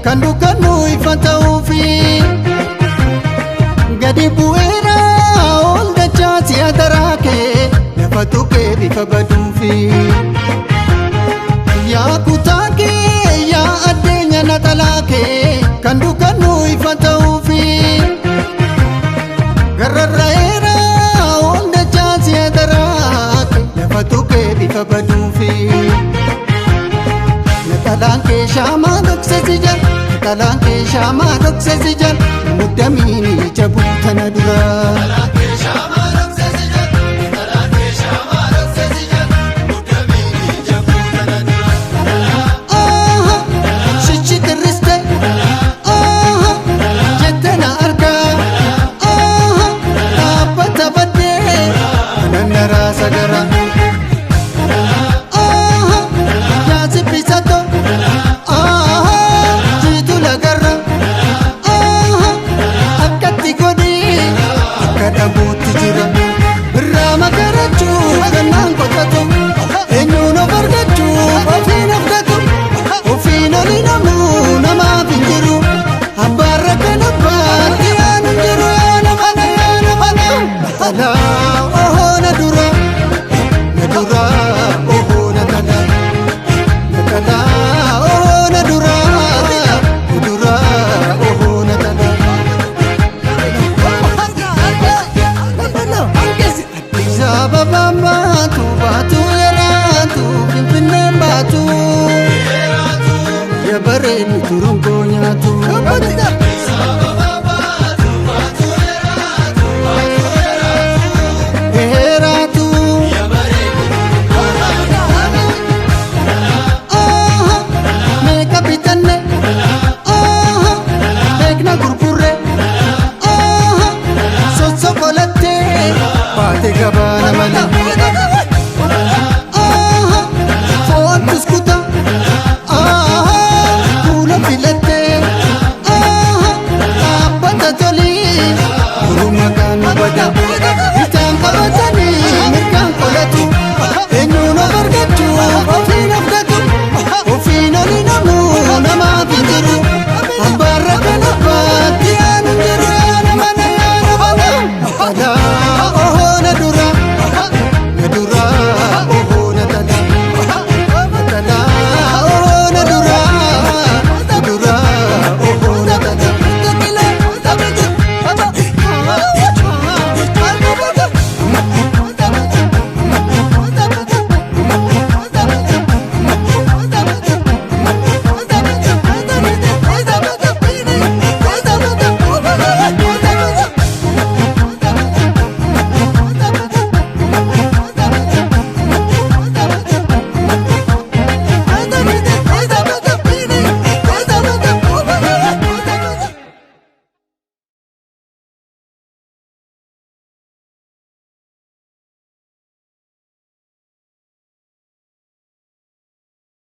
Kan dukkannu ifa ta'uufi gadi bu'eera ol dachaa si'a daraa kee lafa tuqee bifa baduufi. Yaa kutaa kee, yaa addeenya naxalaa kee, kan dukkannu ifa ta'uufi. Gararraa'eera ol dachaa si'a daraa kee lafa tuqee bifa baduufi. Naxalaan kee shaamaa dhokse si jala, naxalaan kee shaamaa dhokse si jala, muddamiin ija buutana dura. Aha, shichi tirriste, aha, jette na argaa, aha, dhaabbata baddee, kanan naraa sagara. Aha, yaasi bisato, aha, jiitu lagarra, aha, akkatti godhi, akka dhabuutti jira. Birraa magarachuu gannaan qotatu, eenyuun of argachuu ofiin of gatu, ofiin oli namuu namaaf hin jiru. Abbaarra kan abbaatti yaanu hin jiru, yaa nama na, yaa nama na. Alaa ohoo na dura, na dura ohoo na tala, na tala ohoo na dura, na dura ohoo na tala. Addis Ababaan baatu, baatu yaraatu, Finfinneen baatu. Yabareen turungoo nyaatu.